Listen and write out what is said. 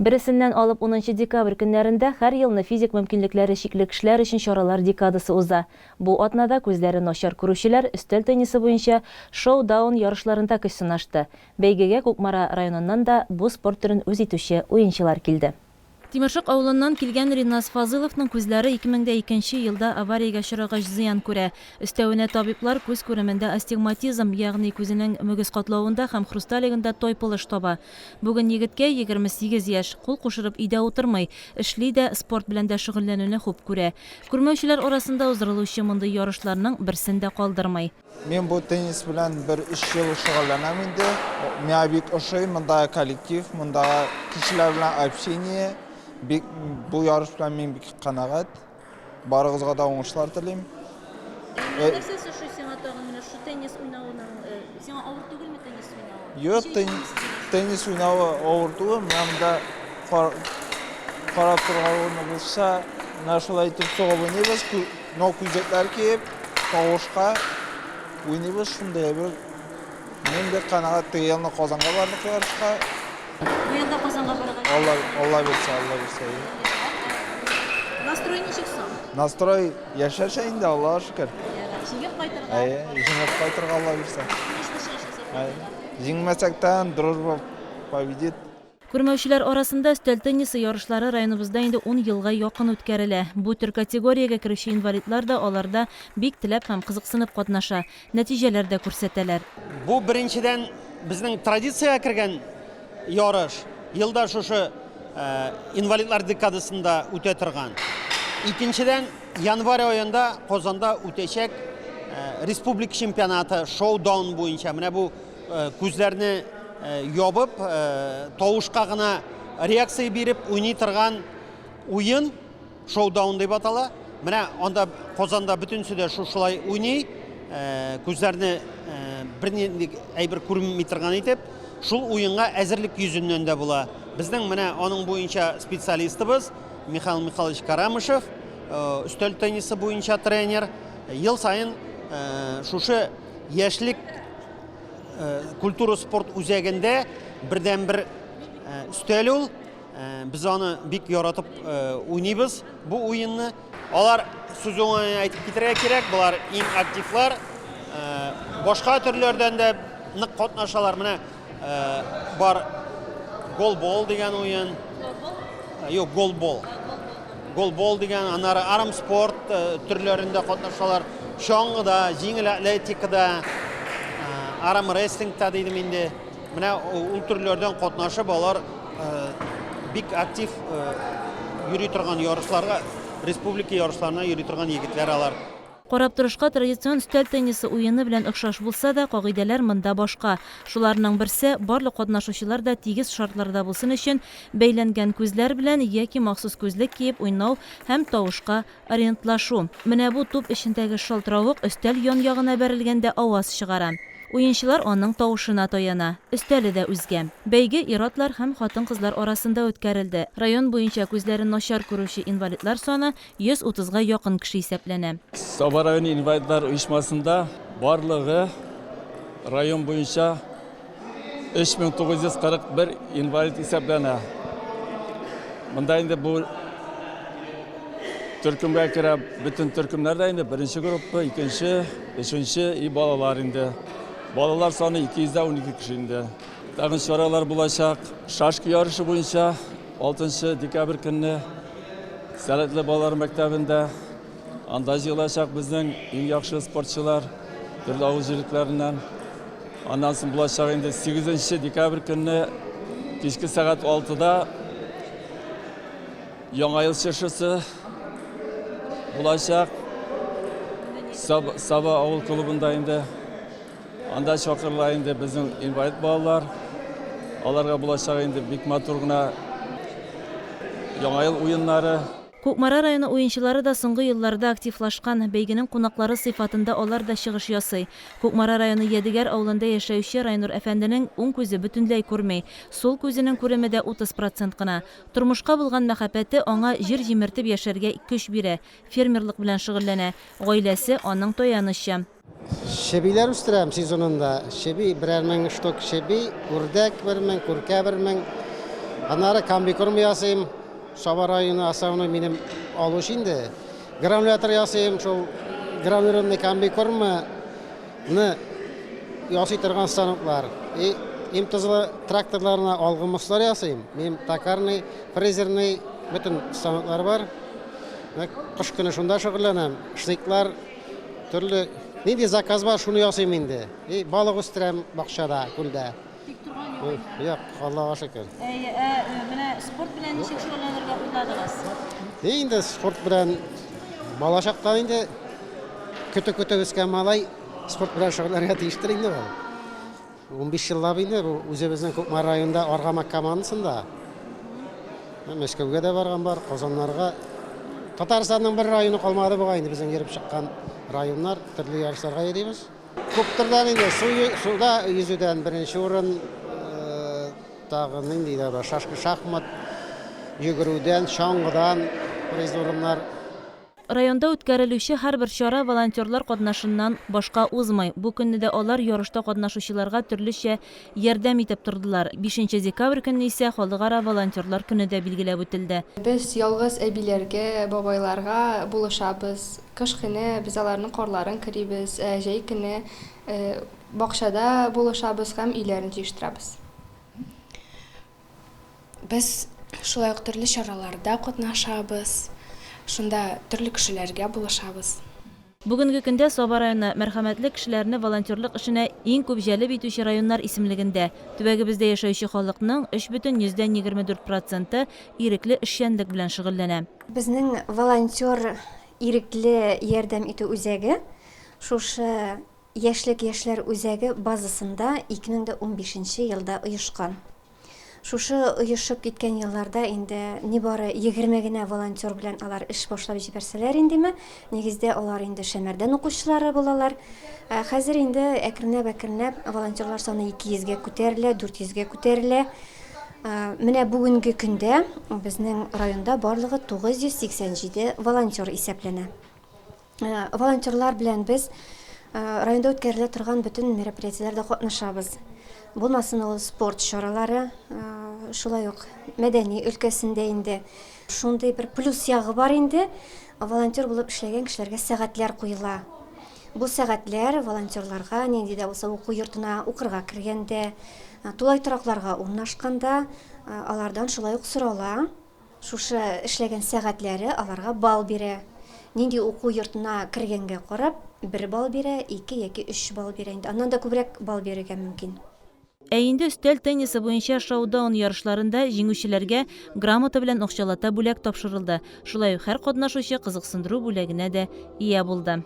Бересеннән алып унынчы декабрь көннәрендә һәр елны физик мөмкинлекләре чикле кешеләр өчен чаралар декадасы уза. Бу атнада күзләре начар күрүчеләр өстәл теннисы буенча Шоу-даун ярышларында көч сынашты. Бәйгегә Кукмара районыннан да бу спорт төрен үз итүче уенчылар килде. Тимершык авылыннан килгән Риназ Фазыловның күзләре 2002 нче елда авариягә очрагач зыян күрә. Өстәвенә табиблар күз күремендә астигматизм, ягъни күзенең мөгез катлавында һәм хрусталигында тайпылыш таба. Бүген егеткә 28 яшь, кул кушырып өйдә утырмый, эшли дә, спорт белән дә шөгыльләнүне хуп күрә. Күрмәүчеләр арасында уздырылучы мондый ярышларның берсен дә калдырмый. Мин бу теннис белән бер өч ел шөгыльләнәм инде. Миңа бик ошый, мондагы коллектив, мондагы кешеләр белән общение. Бик бу ярыш белән мин бик канәгать. Барыгызга да уңышлар телим. Ә нәрсәсе ошый сиңа тагын менә шушы теннис уйнавының? Сиңа авыр түгелме теннис уйнавы? Юк, теннис уйнавы авыр түгел. Менә монда карап торган булса, менә шулай итеп сугып уйныйбыз. Но күзлекләр киеп, тавышка уйныйбыз шундый әйбер. Мин бик канәгать, теге елны Казанга бардык ярышка. Быел да Казанга барырга. Алла, Алла бирсә, Алла бирсә. Настрой ничек соң? Настрой яшәшә инде, Аллага шөкер. Җиңеп кайтырга. Әйе, җиңеп кайтырга Алла бирсә. Уңышлы чыгыш ясап кайтырга. Җиңмәсәк тә, дружба победит. Күрмәүчеләр арасында өстәл теннисы ярышлары районыбызда инде ун елга якын үткәрелә. Бу төр категориягә керүче инвалидлар да аларда бик теләп һәм кызыксынып катнаша. Нәтиҗәләр дә күрсәтәләр. Бу, беренчедән, безнең традициягә кергән ярыш, елда шушы инвалидлар декадасында үтә торган. Икенчедән, январь аенда Казанда үтәчәк республика чемпионаты шоу-даун буенча. Менә бу күзләрне ябып, тавышка гына реакция биреп уйный торган уен. Шоу-даун дип атала. Менә анда Казанда бөтенесе дә шушылай уйный. Күзләрне бернинди әйбер күренми торган итеп, шул уенга әзерлек йөзеннән дә була. Безнең менә аның буенча специалистыбыз Михаил Михайлович Карамышев, өстәл теннисы буенча тренер. Ел саен шушы яшьлек культура спорт үзәгендә бердәнбер өстәл ул. Без аны бик яратып уйныйбыз бу уенны. Алар сүз уңаена әйтеп китәргә кирәк, болар иң активлар. Башка төрләрдән дә нык катнашалар. Менә бар голбол дигән уен. Юк, голбол. Голбол дигән, аннары армспорт төрләрендә катнашалар. Чаңгыда, җиңел атлетикада, армрестлингта дидем инде. Менә ул төрләрдән катнашып, алар бик актив йөри торган ярышларга, республика ярышларына йөри торган егетләр алар. Карап торышка традицион өстәл теннисы уены белән охшаш булса да, кагыйдәләр монда башка. Шуларның берсе, барлык катнашучылар да тигез шартларда булсын өчен, бәйләнгән күзләр белән яки махсус күзлек киеп уйнау һәм тавышка Ориентлашу. Менә бу туп эчендәге шалтыравык өстәл ян-ягына бәрелгәндә аваз чыгара. Уенчылар аның тавышына таяна. Өстәле дә үзгә. Бәйге ир-атлар һәм хатын-кызлар арасында үткәрелде. Район буенча күзләрен начар күрүче инвалидлар саны 130 га якын кеше исәпләнә. Саба районы инвалидлар оешмасында барлыгы район буенча 3941 инвалид исәпләнә. Монда инде бу төркемгә керә бөтен төркемнәр дә инде беренче группа, икенче, өченче и балалар инде. Балалар саны 212 кеше инде. Тагын чаралар булачак. Шашка ярышы буенча 6 декабрь көнне Сәләтле балалар мәктәбендә Анда җыелачак безнең иң яхшы спортчылар төрле авыл җирлекләреннән. Аннан соң булачак инде 8 декабрь көнне кичке сәгать 6-да Яңа ел чыршысы булачак. Саба авыл клубында инде. Анда чакырыла инде безнең инвалид балалар. Аларга булачак инде бик матур гына Яңа ел уеннары. Кукмара районы уенчылары да соңгы елларда активлашкан, бәйгенең кунаклары сыйфатында алар да чыгыш ясый. Кукмара районы Ядегәр авылында яшәүче Райнур әфәнденең уң күзе бөтенләй күрми, сул күзенең күреме дә 30 процент кына. Тормышка булган мәхәббәте аңа җир җимертеп яшәргә көч бирә, фермерлык белән шөгыльләнә, гаиләсе, аның таянычы. Чебиләр үстерәм сезонында. Чеби, берәр мең штук чеби, үрдәк бер мең, күркә бер мең. Аннары комбикорм ясыйм. Саба районы основной минем алучы инде. Гранулятор ясыйм, шул гранулированный комбикормны ясый торган станоклар. И МТЗлы тракторларына алгы мослар ясыйм. Минем токарный, фрезерный бөтен станоклар бар. Менә кыш көне шунда шөгыльләнәм. Штыклар, төрле нинди заказ бар, шуны ясыйм инде. И балык үстерәм бакчада, күлдә. Тик торган юк инде. Юк, Аллага шөкер. Әйе, ә менә спорт белән ничек шөгыльләнергә уйладыгыз? Инде спорт белән балачактан инде көтә-көтә үскән малай спорт белән шөгыльләнергә тиештер инде ул. 15 еллап инде бу үзебезнең Кукмара районында Аргамак командасында. Мәскәүгә дә барган бар, Казаннарга. Татарстанның бер районы калмады бугай инде безнең йөреп чыккан районнар, төрле ярышларга йөрибез. Күптөрдән инде су, суда йөзүдән беренче урын, тагы нинди дә бар, шашка, шахмат, йөгерүдән, чаңгыдан призлы урыннар. Районда үткәрелүче һәрбер чара волонтерлар катнашыннан башка узмый. Бу көнне дә алар ярышта катнашучыларга төрлечә ярдәм итеп тордылар. Бишенче декабрь көнне исә Халыкара волонтерлар көне дә билгеләп үтелде. Без ялгыз әбиләргә, бабайларга булышабыз. Кыш көне без аларның карларын көрибез, ә җәй көне бакчада булышабыз һәм өйләрен җыештырабыз. Без шулай ук төрле чараларда катнашабыз, шунда төрле кешеләргә булышабыз. Бүгенге көндә Саба районы, мәрхәмәтле кешеләрне волонтерлык эшенә иң күп җәлеп итүче районнар исемлегендә. Төбәгебездә яшәүче халыкның 3,24 проценты ирекле эшчәнлек белән шөгыльләнә. Безнең волонтер Ирекле ярдәм итү үзәге шушы Яшьлек яшьләр үзәге базасында 2015 нче елда оешкан. Шушы оешып киткән елларда инде нибары 20 генә волонтер белән алар эш башлап җибәрсәләр индеме, нигездә алар инде Шәмәрдән укучылары булалар. Ә хәзер инде әкренләп-әкренләп волонтерлар саны 200 гә күтәрелә, 400 гә күтәрелә. Менә бүгенге көндә безнең районда барлыгы 987 волонтер исәпләнә. Волонтерлар белән без районда үткәрелә торган бөтен мероприятиеләрдә катнашабыз. Булмасын ул спорт чаралары, шулай ук мәдәни өлкәсендә инде. Шундый бер плюс ягы бар инде, волонтер булып эшләгән кешеләргә сәгатьләр куела. Бу сәгатьләр волонтерларга нинди дә булса уку йортына укырга кергәндә, тулай торакларга урнашканда алардан шулай ук сорала. Шушы эшләгән сәгатьләре аларга балл бирә. Нинди уку йортына кергәнгә карап, бер балл бирә, ике яки өч балл бирә инде. Аннан да күбрәк балл бирергә мөмкин. Ә инде өстәл теннисы буенча шоу-даун ярышларында җиңүчеләргә грамота белән акчалата бүләк тапшырылды. Шулай ук һәр катнашучы кызыксындыру бүләгенә дә ия булды.